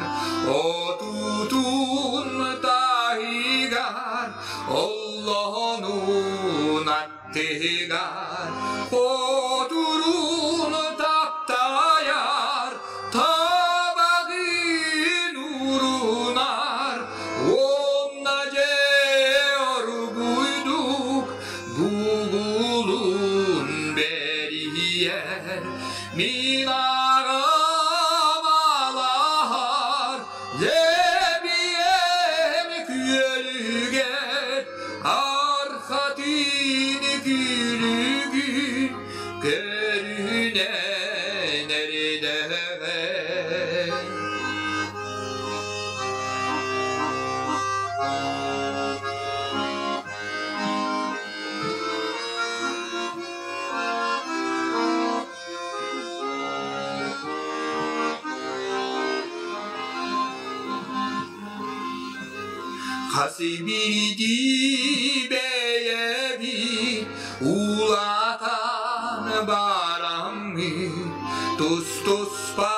отутун таһыгар оллоонун аттыгар хотурун таптайар табаҕын урунар Уонна дьэ оргууйдук бугулун бэрийэр мин аҕам алаһар лэбиэм күөлүгэр архатын күлүгүн көрүнэн эрдэҕэ. Хас биирдии бэйэбит улаатан бараммыт тус-туспа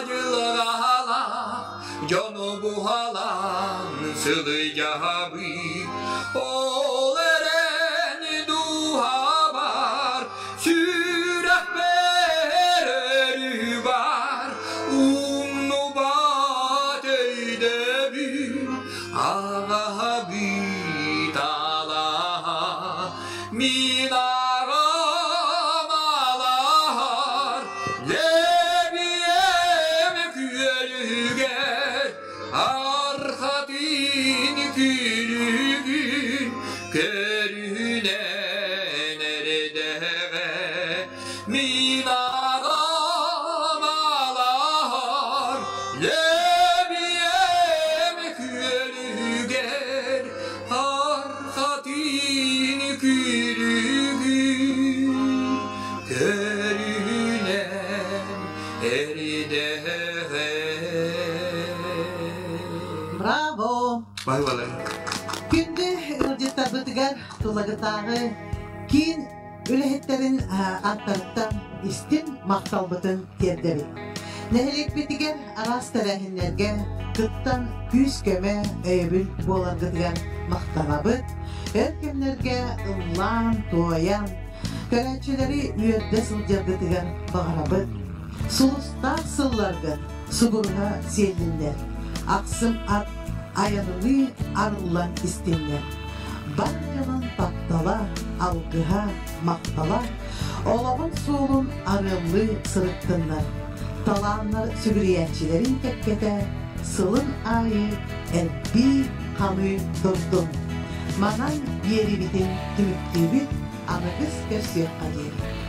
дьылҕалаах дьону буһалаан сылыйаһабыт ол эрэн дууһабар сүрэхпэр өрүү баар умнубат өйдөбүл аҕаһабыт алаһа мин аҕам алаһар Лэбиэм күөлүгэр архатын Күндү ыалдьыттарбытыгар Тулагытааҕы киин үлэһиттэрин ааттарыттан истиҥ махталбытын тиэрдэбит. Нэһилиэкпитигэр араас тэрээһиннэргэ кыттан күүс-көмө, өйөбүл буоларгытыгар махтанабыт. Өр кэмнэргэ ыллаан-туойан, көрөөччүлэри үөрдэ сылдьаргытыгар баҕарабыт. Сулустаах сылларгыт субуруһа сиэллиннэр, ахсым ат айаныныы арыллан истиннэр. Бар дьонун таптала, алгыһа, махтала олоҕун суолун арыаллыы сырыттыннар. Талааннар сүгүрүйээччилэрин кэккэтэ сылын аайы элбии ханыы турдун. Манан биэриибитин түмүктүүбүт, аныгыс көрсүөххэ диэри.